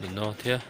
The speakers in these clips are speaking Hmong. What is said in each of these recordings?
Nim no thiab.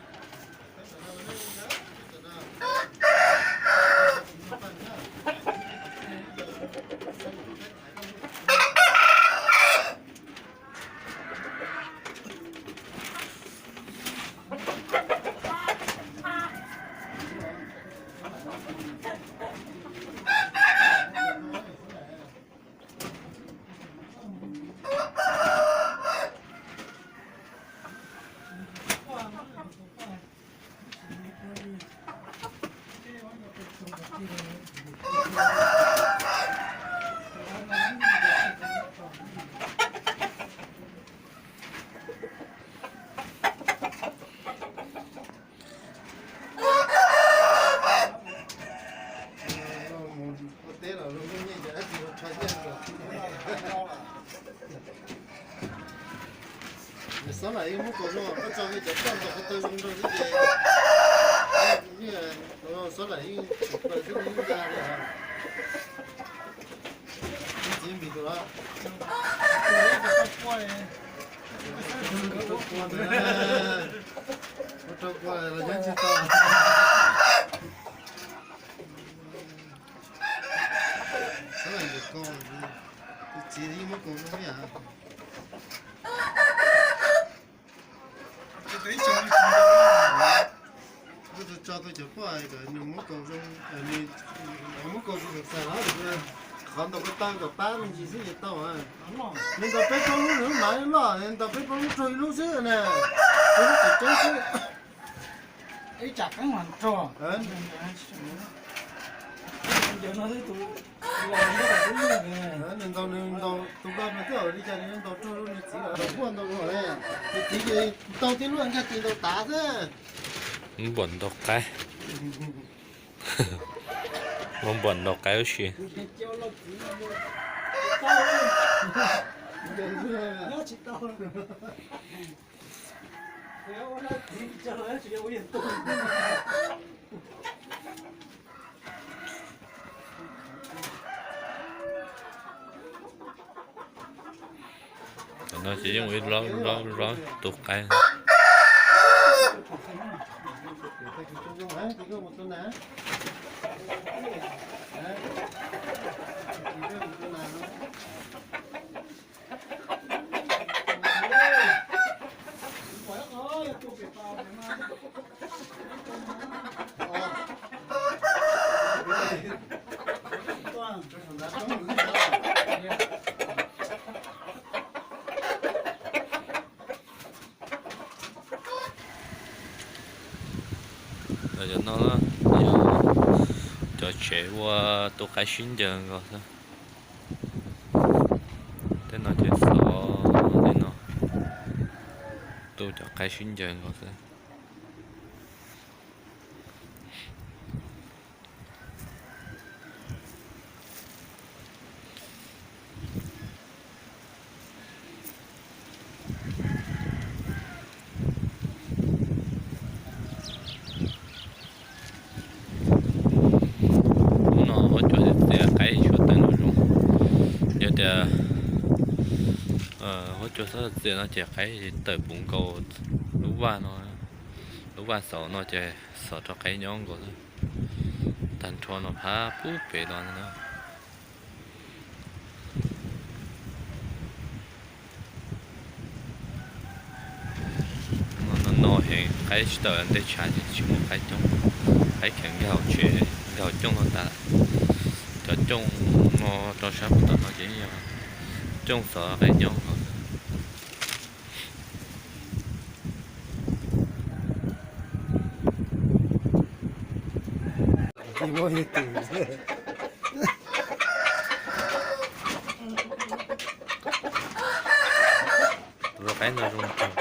Xob Lam yeej muab kaus zoo, koj tso li cov poj ntaub ko taw zoo nraug xwb ces, xob Lam yeej tsis plaws xwb, yeej ntag li. Txiv Npis tus los, ua rau kua los nyob tsis tau. Xob Lam ntawm koj, tus txiv yeej muab kaus zoo yam. Tus tso tus cov poj kom nws muab kaus zoo, nws muab kaus zoo kom txais los, qhov ntaus ko taw kom pab me ntsis xwb ces tau. Nws ntaus peb plaub lub nws lub mav loj, nws ntaus peb plaub lub raug ib lub xwb na. Ib lub tseem ceeb xwb. Ib tsam qeeb mas nrog. Nws ntaus nws ntaus tus npam no twb li cas nws ntaus raug nws txiv, ntaus puaj ntaus nws txiv ces ntaus tib lub nkag tis ntaus tav xwb. Npam ntaus qaib. Muab npam ntaus qaib ua si. Tam no ces yeej ua ib lub lub tu qaib. Cov no yog cov tsev ua tu qaib sib ncaws nkaus xwb. Tej no ces xov li no, tu cov qaib sib ncaws nkaus xwb. Hnub no huab cua txiav qaib tshuav tawm no zoo. Yog tias huab cua txhob txiav no ces qaib tawm puv nkaus lub vaj no, lub vaj xauv no ces xov rau qaib nyob nkaus xwb. Tag nrho no phab pub pem no na. No no heev, qaib tsis tawm ntej tshav ces tsis muaj qaib coob. Qaib kheev nkag hauv tsev, nkag hauv cooj no tas. Cov cooj no rau sab pem tom no ces yog cooj xov qaib nyob nkaus. Tus qaib no zoo kawg.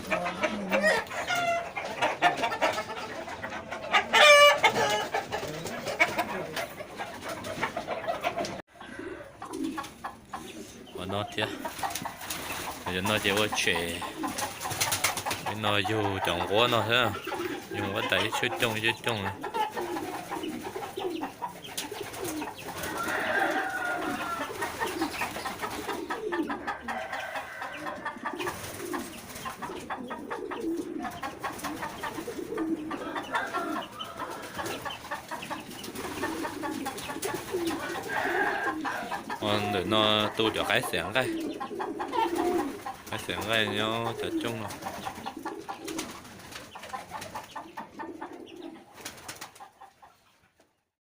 Ua no thiab, yog no ces ua tshem. No yug cov nquab no xwb, yug nquab tais ib tsuab cooj ib tsuab cooj. Ntawm no tu cov qaib xiav nqaij, qaib xiav nqaij nyob cov cooj no.